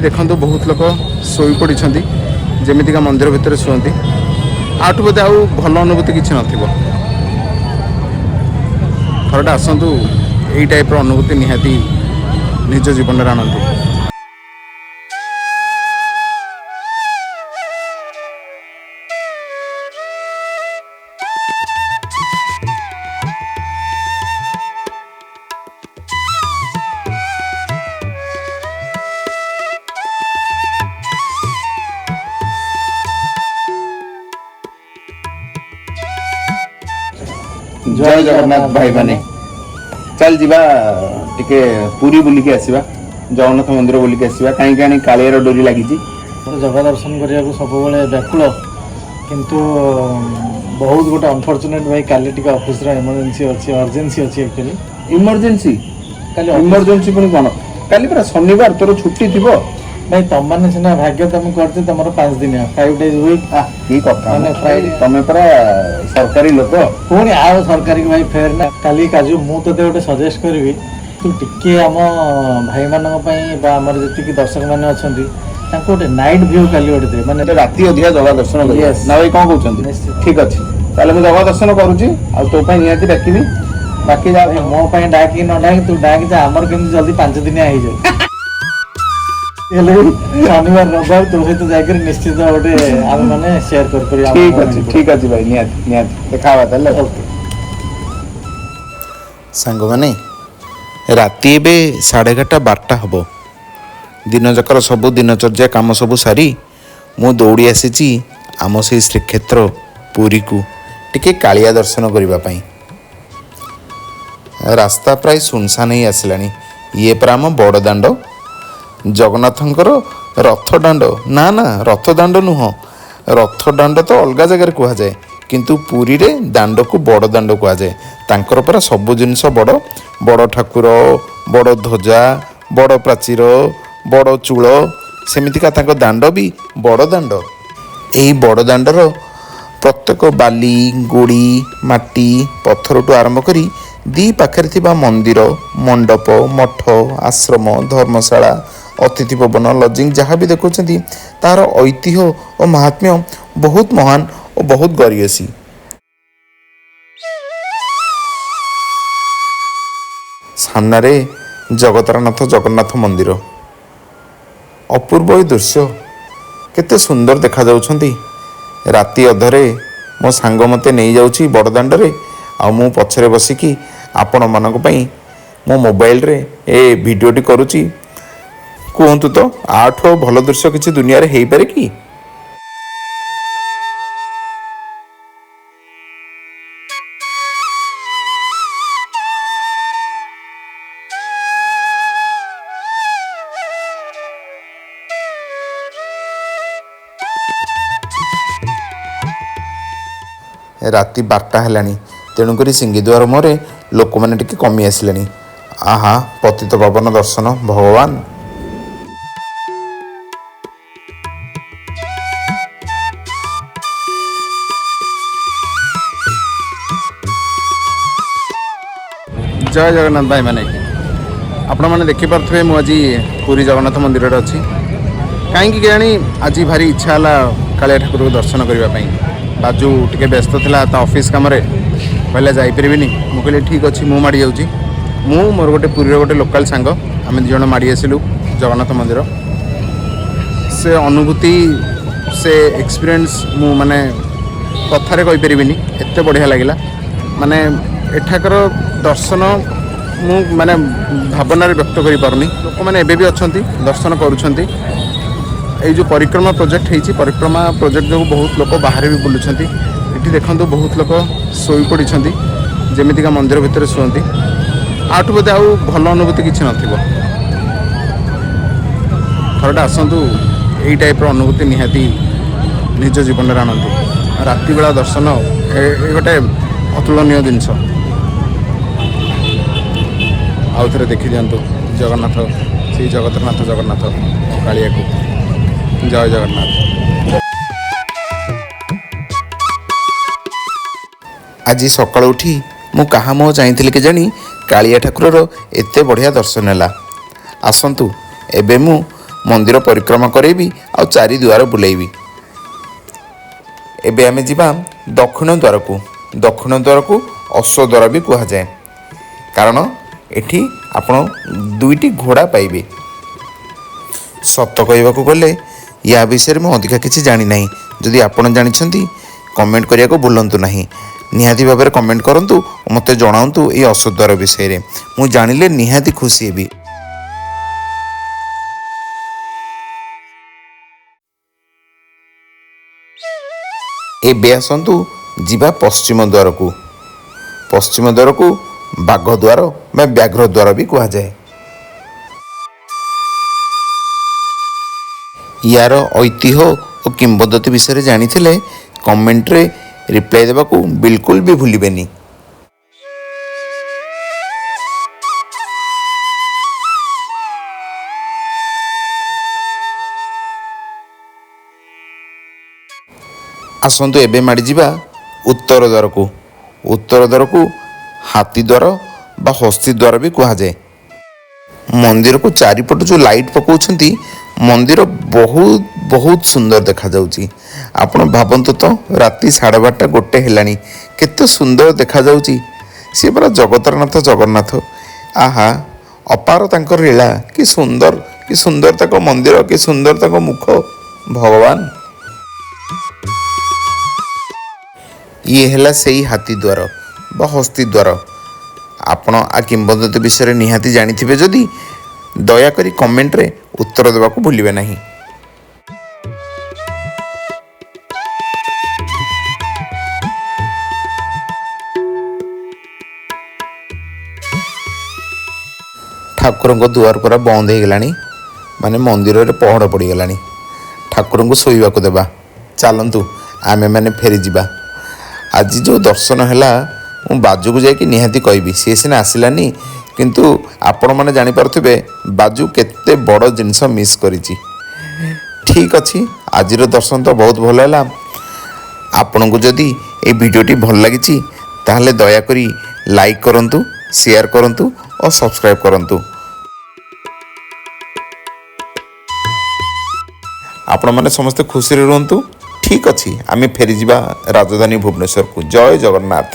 ଦେଖନ୍ତୁ, ବହୁତ ଲୋକ ଶୋଇ ପଡ଼ିଛନ୍ତି, ଯେମିତିକା ମନ୍ଦିର ଭିତରେ ଶୁଅନ୍ତି। ଆଠୁ ବୋଧେ ଆଉ ଭଲ ଅନୁଭୂତି କିଛି ନଥିବ। ଥରଟା ଆସନ୍ତୁ, ଏଇ ଟାଇପ୍ର ଅନୁଭୂତି ନିହାତି ନିଜ ଜୀବନରେ ଆଣନ୍ତୁ। ଜୟ ଜଗନ୍ନାଥ ଭାଇମାନେ। ଚାଲ ଯିବା, ଟିକେ ପୁରୀ ବୁଲିକି ଆସିବା, ଜଗନ୍ନାଥ ମନ୍ଦିର ବୁଲିକି ଆସିବା। କାହିଁକି ଆଣି କାଳିଆର ଡୋରି ଲାଗିଛି। ମୋର ଜଗା ଦର୍ଶନ କରିବାକୁ ସବୁବେଳେ ବ୍ୟାକୁଳ, କିନ୍ତୁ ବହୁତ ଗୋଟେ ଅନଫର୍ଚୁନେଟ୍ ଭାଇ, କାଲି ଟିକେ ଅଫିସର ଏମର୍ଜେନ୍ସି ଅଛି, ଅର୍ଜେନ୍ସି ଅଛି ଆକ୍ଚୁଆଲି। ଇମର୍ଜେନ୍ସି? କାଲି। ଇମର୍ଜେନ୍ସି ପୁଣି କ'ଣ? କାଲି ପରା ଶନିବାର, ତୋର ଛୁଟି ଥିବ। ଭାଇ, ତମମାନେ ସିନା ଭାଗ୍ୟ ତମେ କରିଛ, ତମର 5 ଦିନିଆ, 5 ଡେଜ୍ ୱିକ୍। କି କଥା! ମାନେ Friday। ତମେ ପରା ସରକାରୀ ଲୋକ। ପୁଣି ଆଉ ସରକାରୀ ଭାଇ ଫେର ନା। କାଲି କାଜୁ, ମୁଁ ତୋତେ ଗୋଟେ ସଜେଷ୍ଟ କରିବି, ତୁ ଟିକେ ଆମ ଭାଇମାନଙ୍କ ପାଇଁ ବା ଆମର ଯେତିକି ଦର୍ଶକମାନେ ଅଛନ୍ତି, ତାଙ୍କୁ ଗୋଟେ ନାଇଟ୍ ଭ୍ୟୁ କାଲି ଗୋଟେ ଦେ, ମାନେ ରାତି ଅଧିକା ଜଗା ଦର୍ଶନ କରିବା। Yes. ନା ଭାଇ, କ'ଣ କହୁଛନ୍ତି? ନିଶ୍ଚିତ। ଠିକ ଅଛି, ତାହେଲେ ମୁଁ ଜଗା ଦର୍ଶନ କରୁଛି ଆଉ ତୋ ପାଇଁ ନିହାତି ଡାକିବି। ବାକି ଯାହା ଭାଇ, ମୋ ପାଇଁ ଡାକି ନ ଡାକି, ତୁ ଡାକି ଯେ ଆମର କେମିତି ଜଲ୍ଦି 5 ଦିନିଆ ହେଇଯାଉ। ହେଲେ ବି ଶନିବାର ରବିବାର ତୋ ସହିତ ଯାଇକରି ନିଶ୍ଚିତ ଗୋଟେ ଆମେ ମାନେ ସେୟାର କରିପାରିବା ଆମ ଠିକ ଅଛି। moment ଗୁଡା। ଠିକ ଅଛି ଭାଇ, ନିହାତି ନିହାତି ଦେଖା ହବା ତାହେଲେ। ଓକେ। ସାଙ୍ଗମାନେ, ରାତି ଏବେ 11:30, 12ଟା ହେବ। ଦିନଯାକର ସବୁ ଦିନଚର୍ଯ୍ୟା କାମ ସବୁ ସାରି ମୁଁ ଦୌଡ଼ି ଆସିଛି ଆମ ସେଇ ଶ୍ରୀକ୍ଷେତ୍ର ପୁରୀକୁ ଟିକେ କାଳିଆ ଦର୍ଶନ କରିବା ପାଇଁ। ରାସ୍ତା ପ୍ରାୟ ସୁନସାନ ହେଇ ଆସିଲାଣି। ଇଏ ପରା ଆମ ବଡ଼ ଦାଣ୍ଡ, ଜଗନ୍ନାଥଙ୍କର ରଥ ଦାଣ୍ଡ। ନା ନା, ରଥ ଦାଣ୍ଡ ନୁହଁ, ରଥ ଦାଣ୍ଡ ତ ଅଲଗା ଜାଗାରେ କୁହାଯାଏ, କିନ୍ତୁ ପୁରୀରେ ଦାଣ୍ଡକୁ ବଡ଼ ଦାଣ୍ଡ କୁହାଯାଏ। ତାଙ୍କର ପରା ସବୁ ଜିନିଷ ବଡ଼। ବଡ଼ ଠାକୁର, ବଡ଼ ଧ୍ୱଜା, ବଡ଼ ପ୍ରାଚୀର, ବଡ଼ ଚୂଳ, ସେମିତିକା ତାଙ୍କ ଦାଣ୍ଡ ବି ବଡ଼ ଦାଣ୍ଡ। ଏହି ବଡ଼ ଦାଣ୍ଡର ପ୍ରତ୍ୟେକ ବାଲି, ଗୋଡ଼ି, ମାଟି, ପଥରଠୁ ଆରମ୍ଭ କରି ଦି ପାଖରେ ଥିବା ମନ୍ଦିର, ମଣ୍ଡପ, ମଠ, ଆଶ୍ରମ, ଧର୍ମଶାଳା, ଅତିଥି ଭବନ, ଲଜିଂ ଯାହା ବି ଦେଖୁଛନ୍ତି, ତାହାର ଐତିହ୍ୟ ଓ ମାହାତ୍ମ୍ୟ ବହୁତ ମହାନ ଓ ବହୁତ ଗରିୟସୀ। ସାମ୍ନାରେ ଜଗତରନାଥ ଜଗନ୍ନାଥ ମନ୍ଦିର। ଅପୂର୍ବ ଏ ଦୃଶ୍ୟ, କେତେ ସୁନ୍ଦର ଦେଖାଯାଉଛନ୍ତି। ରାତି ଅଧରେ ମୋ ସାଙ୍ଗ ମୋତେ ନେଇଯାଉଛି ବଡ଼ଦାଣ୍ଡରେ ଆଉ ମୁଁ ପଛରେ ବସିକି ଆପଣମାନଙ୍କ ପାଇଁ ମୋ ମୋବାଇଲରେ ଏ ଭିଡ଼ିଓଟି କରୁଛି। କୁହନ୍ତୁ ତ, ଆଠୁ ଆଉ ଭଲ ଦୃଶ୍ୟ କିଛି ଦୁନିଆରେ ହେଇପାରେ କି? ରାତି 12ଟା ହେଲାଣି, ତେଣୁକରି ସିଂହଦ୍ୱାର ମୁହଁରେ ଲୋକମାନେ ଟିକେ କମି ଆସିଲେଣି। ଆହା, ପତିତ ପାବନ ଦର୍ଶନ ଭଗବାନ! ଜୟ ଜଗନ୍ନାଥ ଭାଇମାନେ। ଆପଣମାନେ ଦେଖିପାରୁଥିବେ, ମୁଁ ଆଜି ପୁରୀ ଜଗନ୍ନାଥ ମନ୍ଦିରରେ ଅଛି। କାହିଁକି କେଜାଣି ଆଜି ଭାରି ଇଚ୍ଛା ହେଲା କାଳିଆ ଠାକୁରକୁ ଦର୍ଶନ କରିବା ପାଇଁ। ବାଜୁ ଟିକେ ବ୍ୟସ୍ତ ଥିଲା ତା ଅଫିସ୍ କାମରେ, କହିଲା ଯାଇପାରିବିନି। ମୁଁ କହିଲି ଠିକ୍ ଅଛି, ମୁଁ ମାଡ଼ି ଯାଉଛି। ମୁଁ, ମୋର ଗୋଟେ ପୁରୀର ଗୋଟେ ଲୋକାଲ୍ ସାଙ୍ଗ, ଆମେ ଦୁଇ ଜଣ ମାଡ଼ି ଆସିଲୁ ଜଗନ୍ନାଥ ମନ୍ଦିର। ସେ ଅନୁଭୂତି, ସେ ଏକ୍ସପିରିଏନ୍ସ ମୁଁ ମାନେ କଥାରେ କହିପାରିବିନି, ଏତେ ବଢ଼ିଆ ଲାଗିଲା। ମାନେ ଏଠାକାର ଦର୍ଶନ ମୁଁ ମାନେ ଭାବନାରେ ବ୍ୟକ୍ତ କରିପାରୁନି। ଲୋକମାନେ ଏବେ ବି ଅଛନ୍ତି, ଦର୍ଶନ କରୁଛନ୍ତି। ଏଇ ଯେଉଁ ପରିକ୍ରମା ପ୍ରୋଜେକ୍ଟ ହେଇଛି, ପରିକ୍ରମା ପ୍ରୋଜେକ୍ଟ ଯୋଗୁଁ ବହୁତ ଲୋକ ବାହାରେ ବି ବୁଲୁଛନ୍ତି। ଏଠି ଦେଖନ୍ତୁ, ବହୁତ ଲୋକ ଶୋଇ ପଡ଼ିଛନ୍ତି, ଯେମିତିକା ମନ୍ଦିର ଭିତରେ ଶୁଅନ୍ତି। ଆଠୁ ବୋଧେ ଆଉ ଭଲ ଅନୁଭୂତି କିଛି ନଥିବ। ଥରଟା ଆସନ୍ତୁ, ଏଇ ଟାଇପ୍ର ଅନୁଭୂତି ନିହାତି ନିଜ ଜୀବନରେ ଆଣନ୍ତୁ। ରାତି ବେଳା ଦର୍ଶନ ଏ ଗୋଟେ ଅତୁଳନୀୟ ଜିନିଷ। ଆଉ ଥରେ ଦେଖିଦିଅନ୍ତୁ ଜଗନ୍ନାଥ, ଶ୍ରୀ ଜଗନ୍ନାଥ ଜଗନ୍ନାଥ କାଳିଆକୁ। ଜୟ ଜଗନ୍ନାଥ। ଆଜି ସକାଳୁ ଉଠି ମୁଁ କାହା ମୁହଁ ଚାହିଁଥିଲି କେଜାଣି, କାଳିଆ ଠାକୁରର ଏତେ ବଢ଼ିଆ ଦର୍ଶନ ହେଲା। ଆସନ୍ତୁ, ଏବେ ମୁଁ ମନ୍ଦିର ପରିକ୍ରମା କରେଇବି ଆଉ ଚାରି ଦୁଆର ବୁଲେଇବି। ଏବେ ଆମେ ଯିବା ଦକ୍ଷିଣ ଦ୍ୱାରକୁ। ଦକ୍ଷିଣ ଦ୍ୱାରକୁ ଅଶ୍ୱ ଦ୍ୱାର ବି କୁହାଯାଏ, କାରଣ ଏଠି ଆପଣ ଦୁଇଟି ଘୋଡ଼ା ପାଇବେ। ସତ କହିବାକୁ ଗଲେ ୟା ବିଷୟରେ ମୁଁ ଅଧିକା କିଛି ଜାଣିନାହିଁ। ଯଦି ଆପଣ ଜାଣିଛନ୍ତି, କମେଣ୍ଟ କରିବାକୁ ଭୁଲନ୍ତୁ ନାହିଁ। ନିହାତି ଭାବରେ କମେଣ୍ଟ କରନ୍ତୁ ଓ ମୋତେ ଜଣାନ୍ତୁ ଏଇ ଅଶ୍ୱଦ୍ୱାର ବିଷୟରେ। ମୁଁ ଜାଣିଲେ ନିହାତି ଖୁସି ହେବି। ଏବେ ଆସନ୍ତୁ ଯିବା ପଶ୍ଚିମ ଦ୍ୱାରକୁ। ପଶ୍ଚିମ ଦ୍ୱାରକୁ ବାଘ ଦ୍ୱାର ବା ବ୍ୟାଘ୍ର ଦ୍ୱାର ବି କୁହାଯାଏ। ୟାର ଐତିହ୍ୟ ଓ କିମ୍ବଦନ୍ତୀ ବିଷୟରେ ଜାଣିଥିଲେ କମେଣ୍ଟରେ ରିପ୍ଲାଏ ଦେବାକୁ ବିଲକୁଲ ବି ଭୁଲିବେନି। ଆସନ୍ତୁ ଏବେ ମାଡ଼ିଯିବା ଉତ୍ତର ଦ୍ୱାରକୁ। ଉତ୍ତର ଦ୍ୱାରକୁ ହାତୀ ଦ୍ୱାର ବା ହସ୍ତି ଦ୍ୱାର ବି କୁହାଯାଏ। ମନ୍ଦିରକୁ ଚାରିପଟୁ ଯେଉଁ ଲାଇଟ୍ ପକାଉଛନ୍ତି, ମନ୍ଦିର ବହୁତ ବହୁତ ସୁନ୍ଦର ଦେଖାଯାଉଛି। ଆପଣ ଭାବନ୍ତୁ ତ, ରାତି 12:30 1 ହେଲାଣି, କେତେ ସୁନ୍ଦର ଦେଖାଯାଉଛି। ସିଏ ପରା ଜଗତର ନାଥ ଜଗନ୍ନାଥ। ଆହା, ଅପାର ତାଙ୍କର ଲୀଳା। କି ସୁନ୍ଦର, କି ସୁନ୍ଦର ତାଙ୍କ ମନ୍ଦିର, କି ସୁନ୍ଦର ତାଙ୍କ ମୁଖ ଭଗବାନ। ଇଏ ହେଲା ସେଇ ହାତୀ ଦ୍ୱାର ବା ହସ୍ତି ଦ୍ୱାର। ଆପଣ ଆ କିମ୍ବଦନ୍ତୀ ବିଷୟରେ ନିହାତି ଜାଣିଥିବେ ଯଦି, ଦୟାକରି କମେଣ୍ଟରେ ଉତ୍ତର ଦେବାକୁ ଭୁଲିବେ ନାହିଁ। ଠାକୁରଙ୍କ ଦୁଆର ପୁରା ବନ୍ଦ ହେଇଗଲାଣି, ମାନେ ମନ୍ଦିରରେ ପହଡ଼ ପଡ଼ିଗଲାଣି। ଠାକୁରଙ୍କୁ ଶୋଇବାକୁ ଦେବା। ଚାଲନ୍ତୁ ଆମେମାନେ ଫେରିଯିବା। ଆଜି ଯେଉଁ ଦର୍ଶନ ହେଲା, ମୁଁ ବାଜୁକୁ ଯାଇକି ନିହାତି କହିବି। ସିଏ ସିନା ଆସିଲାନି, କିନ୍ତୁ ଆପଣମାନେ ଜାଣିପାରୁଥିବେ ବାଜୁ କେତେ ବଡ଼ ଜିନିଷ ମିସ୍ କରିଛି। ଠିକ୍ ଅଛି, ଆଜିର ଦର୍ଶନ ତ ବହୁତ ଭଲ ହେଲା। ଆପଣଙ୍କୁ ଯଦି ଏଇ ଭିଡ଼ିଓଟି ଭଲ ଲାଗିଛି, ତାହେଲେ ଦୟାକରି ଲାଇକ୍ କରନ୍ତୁ, ସେୟାର କରନ୍ତୁ ଓ ସବସ୍କ୍ରାଇବ୍ କରନ୍ତୁ। ଆପଣମାନେ ସମସ୍ତେ ଖୁସିରେ ରୁହନ୍ତୁ। ଠିକ୍ ଅଛି, ଆମେ ଫେରିଯିବା ରାଜଧାନୀ ଭୁବନେଶ୍ୱରକୁ। ଜୟ ଜଗନ୍ନାଥ।